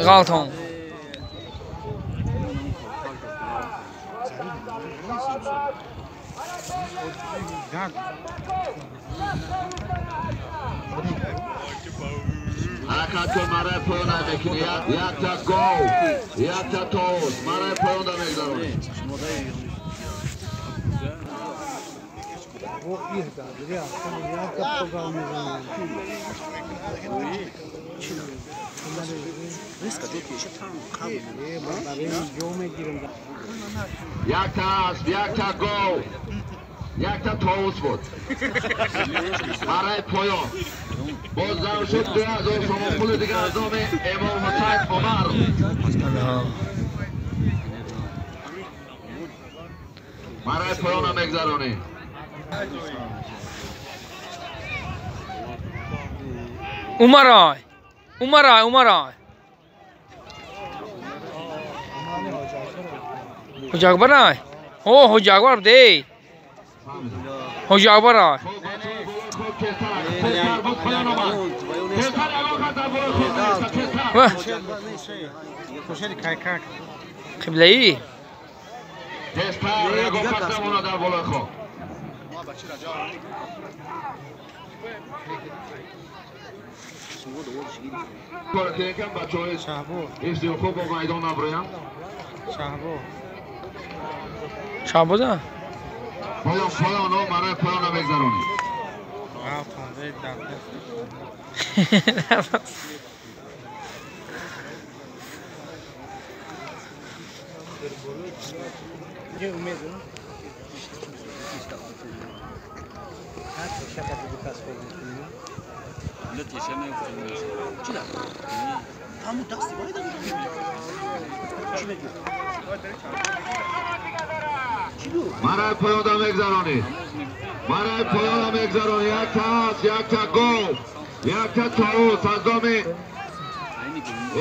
Ғалтон. Ҳаракат кун, мараи поён мекунӣ. Якта гов, якта товус, мараи поёнда мегзаронӣ. Якта асп, якта гов, якта товус буд. Мараи поён. Боз зам шуд 2000 сомон пули дигар аз номи Имом Ҳусайн Умар. Мараи поёнам мегзаронӣ. Умарай. Умарай, Умарай. Ҳоҷи Акбарай. О, Ҳоҷи Акбар дей. Ҳоҷи Акбарай. Қиблаи. Шаҳбоза? Поён, поён, мараи поёна мегзаронӣ. Мараи поёнда мегзаронӣ. Мараи поёна мегзаронӣ. Якта асп, якта гов, якта товус аз номи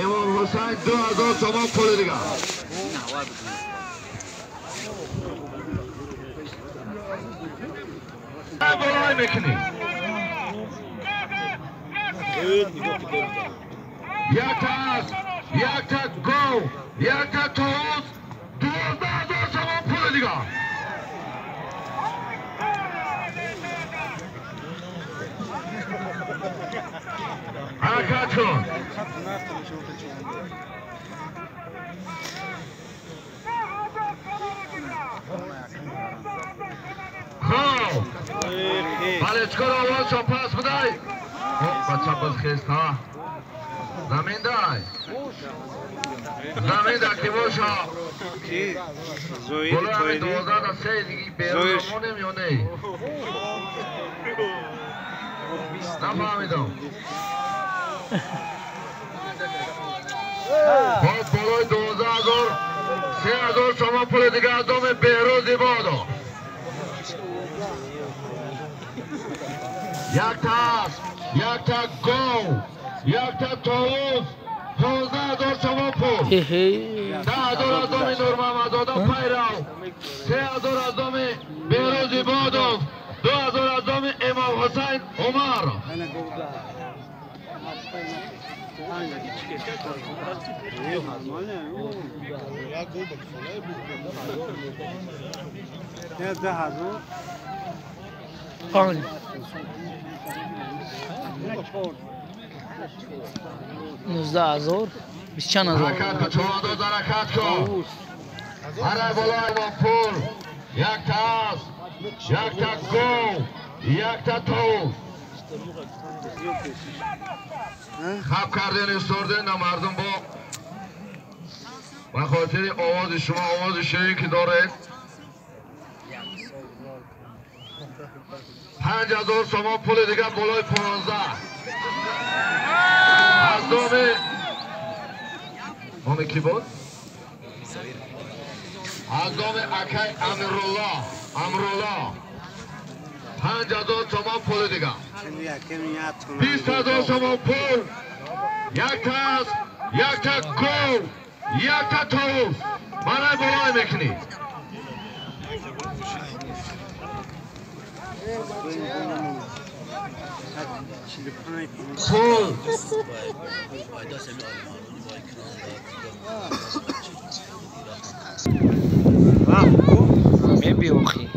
Имом Ҳусайн 2000 сомон пули дигар. Болой мекунӣ. Якта асп, якта гов, якта товус, 12000 сомон пули дигар. Ҳаракат кун. Хоб. Балечкор овозшон пас будай. Бача боз хест, ҳа. Замин дай. Замин да ки боша. Болои ҳамин 12 да 3 диги берун монем ё не? Нафаҳмидам. Боз болои 12000 3000 сомон пули дигар аз номи Беҳрӯз Ибодов. Якта асп, якта гов, якта товус, 15000 сомон пул. 10000 аз номи Нурмаҳмадзода Пайрав, 3000 аз номи Беҳрӯз Ибодов, 2000 аз номи Имом Ҳусайн Умар. Панҷ. 19000, бист чанд ҳазор. Ҳаракат кун, чорандоз, ҳаракат кун. Мараи болои мо пул. Якта асп, якта гов, якта товус. Хаб карден, исторден, на мардум бо ба хотири овози шумо, овози ширин ки доред. 5000 сомон пули дигар болои 15 аз номи кӣ буд? Аз номи акай Амирулло, Амрулло 5000 сомон пули дигар. 20000 сомон пул, якта асп, якта гов, якта товус. Мараи болой мекунӣ. Пул. Мебиохи.